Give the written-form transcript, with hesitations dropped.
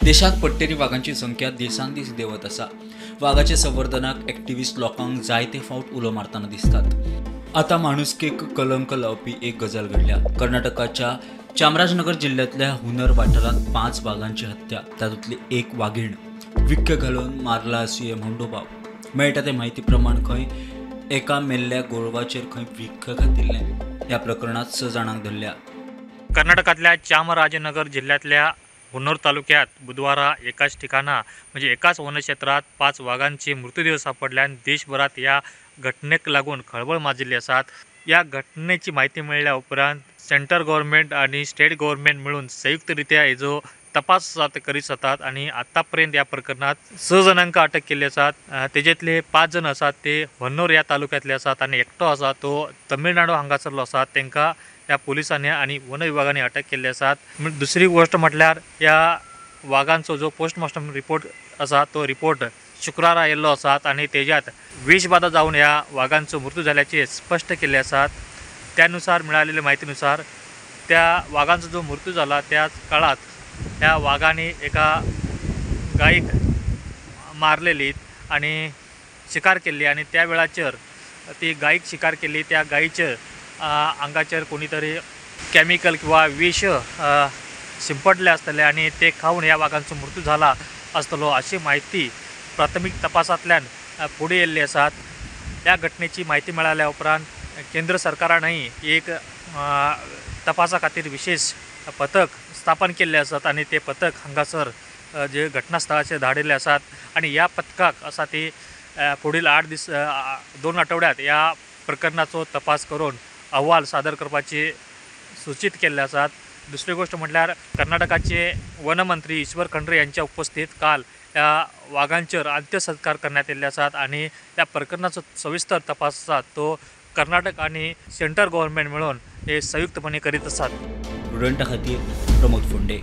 देशात पट्टेरी वागांची संख्या दिसान दीस देंवत आसा. वागाचे संवर्धनाक एक्टिविस्ट लोकांक जायते फावट उलो मारतना दिसतात. आतां माणुसकेक कलंक लावपी एक गजाल घडल्या. कर्नाटकाच्या चामराजनगर जिल्ह्यांतल्या हुनर वाठारांत 5 वागांची हत्या, तातूंतली एक वागीण विक्क घालून मारला आसुये म्हूण दुबाव. मेळटा ते म्हायती प्रमाण खंय एका मेल्ल्या गोरवाचेर खंय विक्क घातिल्लें. ह्या प्रकरणांत 6 जाणांक धरल्या. कर्नाटकातल्या चामराजनगर जिल्ह्यातल्या हुन्नूर तालुक्यात बुधवारा एकाच ठिकाणा म्हणजे एकाच वनक्षेत्रात 5 वाघांचे मृतदेह सापडल्यान देशभरात या घटनेक लागून खळबळ माजिल्ली आसात. या घटनेची माहिती मिळ्ळ्या उपरांत सेंट्रल गव्हर्नमेंट आणि स्टेट गव्हर्नमेंट मिळून संयुक्तरित्या हेजो तपास करीत जातात आणि आतापर्यंत या प्रकरणात 6 जणांका अटक केल्ली आसात. तेजेतले 5 जण आसात ते होन्नूर या तालुक्यातले आसात आणि एकटो आसा तो तमिळनाडू हांगासरलो आसा. तांकां ह्या पोलिसांनी आणि वन विभागाने अटक केल्ली आसात. दुसरी गोष्ट म्हटल्यार ह्या वागांचो जो पोस्टमॉर्टम रिपोर्ट आसा तो रिपोर्ट शुक्रारा येयल्लो आसात आणि तेज्यात विषबाधा जावन ह्या वागांचो मृत्यू जाल्याचे स्पष्ट केल्ले आसात. त्यानुसार मिळालेल्या माहितीनुसार त्या वागांचो जो मृत्यू जाला त्याच काळात त्या वागाने एका गायीक मारलेली आणि शिकार केल्ली आणि त्या वेळाचेर ती गायीक शिकार केल्ली त्या गायीचेर अंगाचेर कोणीतरी केमिकल किंवा विष शिंपडले आसतले आणि ते खाऊन ह्या वागांचो मृत्यू जाला आसतलो अशी माहिती प्राथमिक तपासांतल्यान फुडें येयल्ली आसात. ह्या घटनेची माहिती मेळ्ळ्या उपरांत केंद्र सरकारानय एक तपासा खातीर विशेष पथक स्थापन केल्ले आसात आणि ते पथक हांगासर जे घटनास्थळाचेर धाडिल्ले आसात आणि ह्या पथकाक आसा ती फुडील 8 दीस 2 आठवड्यात ह्या प्रकरणाचो तपास करून अहवाल सादर करपाची सूचित केल्ले आसात. दुसरी गोष्ट म्हटल्यार कर्नाटकाचे वनमंत्री ईश्वर खंड्रे यांच्या उपस्थित काल ह्या वागांचेर अंत्यसंस्कार करण्यात येयल्ले आसात आणि त्या प्रकरणाचो सविस्तर तपास आसा तो कर्नाटक आणि सेंट्रल गव्हर्नमेंट मिळून हे संयुक्तपणे करीत आसात. प्रुडंटा खातीर प्रमोद फोंडे.